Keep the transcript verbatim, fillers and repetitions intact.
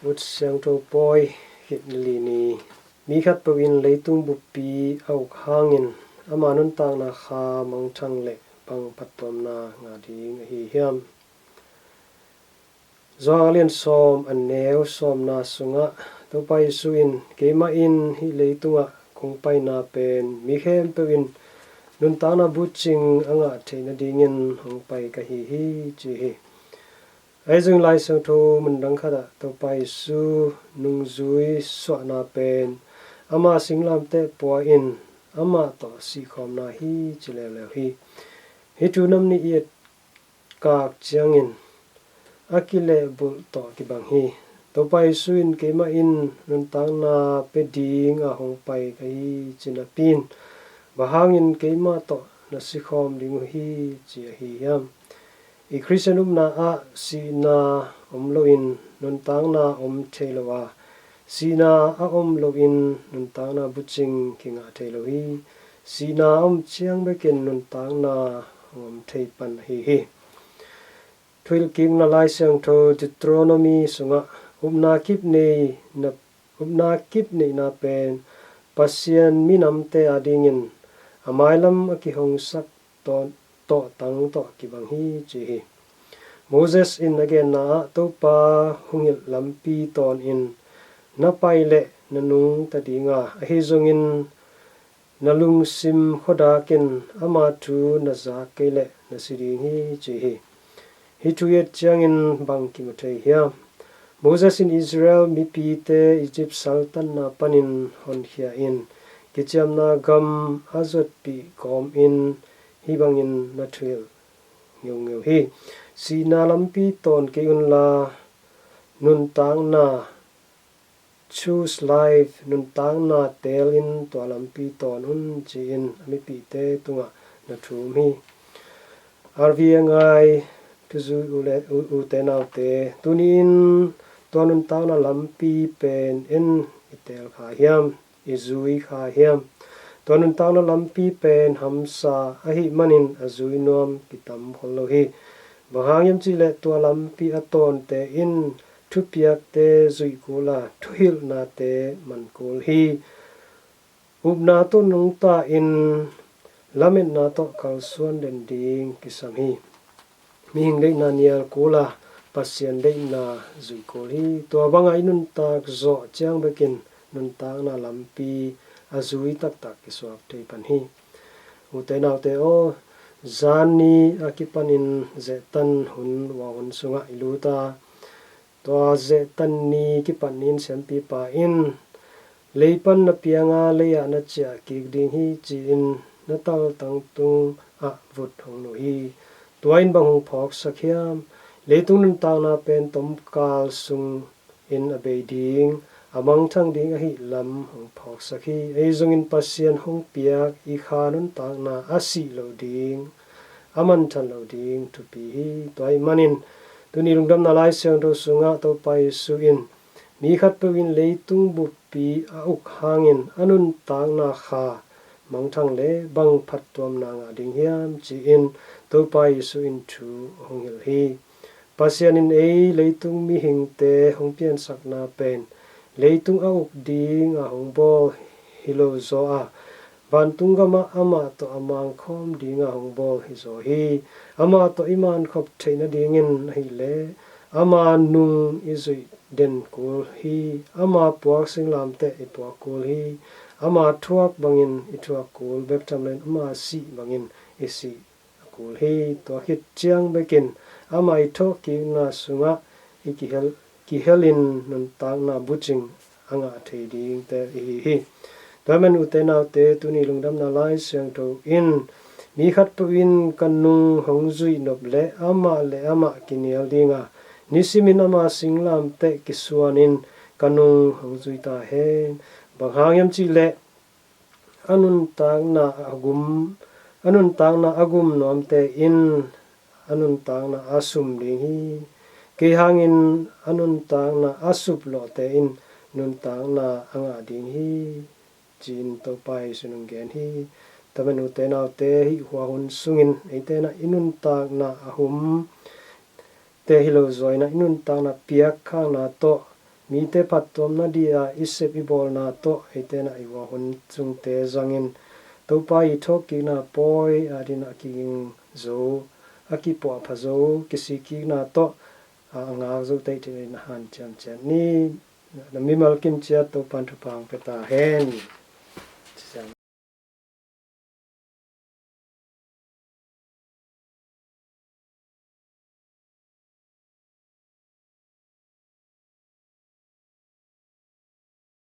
Ut Siangtho Pawi, khit ni li ni. Mi khatpeuh in leitung buppi a uk hangin ama nuntakna kha mangthang le bang phattuamna ngah ding ahi hiam? Johan a lian sawm, a neu sawmna sungah Topa Jesu in, "Keimah in hih leitungah kong paina pen mi khempeuh in nuntakna bucing a ngah theih nadingin hong pai ka hi hi," ci hi. Ahi zongin Lai Siangtho mun dang khatah Topa Jesu nungzui suahna pen ama singlamteh pua in amah tawh sihkhawmna hi ci leuleu hi. Hih thu nam nih i et kak ciangin a kilehbulh tawh kibang hi. Topa Jesu in, "Keimah in nuntakna pia ding a hong pai ka hi," ci napi in, "Bang hangin keimah tawh na sikhawm ding uh hi?" ci ahi hiam? I Khristian upna ah sihna om loin nuntakna om thei lo a, sihna a om loin nuntakna bucing kingah thei lo hi. Sihna a om ciang bekin nuntakna hong om thei pan ahi hi. Thuhilhkikna Lai Siangtho Deuteronomy sungah upna kip nei na, upna kip neihna pen Pasian minamte adingin a mailam a kihongsak tawh, tawhtang tawh kibang hi ci hi. Moses in a genna ah Topa hong hilh lampi tawnin na pai leh na nungta ding a, ahi zongin na lungsim khuadak in ama thu na zak kei leh na si ding hi ci hi. Hih thu i et ciangin bang kimu thei hiam? Moses in Israel mipite Egypt saltanna panin honkhia in kiciamna gam a zuatpih kawmin hih bangin na thuhilh ngeungeu hi. Sihna lampi tawn kei unla, nuntakna, choose life, nuntakna teelin tua lampi tawn un, ci-in a mipihte tungah na thum hi. R V a ngai thuzui u le, u, ute naute, tuni-in tua nuntakna lampi pen en i teel kha hiam, i zui kha hiam? Tua nuntakna lampi pen hamsa ahih manin a zui nuam kitam khol lo hi. Bang hang hiam cihleh tua lampi a tawnte in thupiakte zuih kul a, thuhilhnate man kul hi. Upna tawh nungta in lametna tawh kalsuan den ding kisam hi. Mihing deihna nial kul a, Pasian deihna zuih kul hi. Tua banga i nuntak zawh ciang bekin nuntakna lampi a zui taktak kisuak thei pan hi. Ute naute aw, zan ni a kipanin zehtan hun, wang hun sungah i lut a, tua zehtan ni kipan ni-in siampipa in, "Lei pan na pianga, lei-ah na ciah kik ding hi," ci-in na taltang tungah vut hong nuh hi. Tua in bang hong phawksak hiam? Leitung nuntakna pen tomkal sungin a bei ding, a mangthang ding ahih lam hong phawksak hi. Ahi zongin Pasian hong piak i kha nuntakna a sih loh ding, a mangthang loh ding thupi hi. Tua ahih manin tuni Lungdamna Lai Siangtho sungah Topa Jesu in, "Mi khatpeuh in leitung buppi a uk hangin a nuntakna kha mangthang le bang phattuamna ngah ding hiam?" ci-in Topa Jesu in thu hong hilh hi. Pasian in ei leitung mihingte hong piansakna pen leitung a uk ding a hong bawl hi lo zaw a, vantung gamah amah tawh a mangkhawm ding a hong bawl hi zaw hi. Amah tawh i mankhop theih nadingin ahih leh ama nung i zuih den kul hi. Ama puak singlamteh i puak kul hi. Ama thuak bangin i thuak kul bek tham loin ama sih bangin i sih kul hi. Tua khit ciang bekin ama i thawhkikna sungah i kihel, kihelin nuntakna bucing a ngah thei dingte i hi hi. Tua ahih manin ute naute, tuni Lungdamna Lai Siangtho in, "Mi khatpeuh in ka nung hong zuih nop leh amah le amah kinial ding a, nisimin ama singlamteh kisuanin ka nung hong zui ta hen. Bang hang hiam cihleh a nuntakna a gum, a nuntakna a gum nuamte in a nuntakna a sum ding hi. Kei hangin a nuntakna a sup lawhte in nuntakna a ngah ding hi," ci-in Topa Jesu in hong gen hi. Tua ahih manin ute naute, hih hua hun sungin eite in i nuntakna a hum te hi lo zaw in i nuntakna piakkhakna tawh Mite phattuamna dih ah i sep i bawlna tawh eite in ah i hua hun sungte zangin Topa i thawhkikna pawi adingin a kiging zo, a kipuahpha zo, kisikkikna tawh a ngak zo teitei in a hanciam ciat ni. Na mimal kim ciat Topan thupha hong pia ta hen.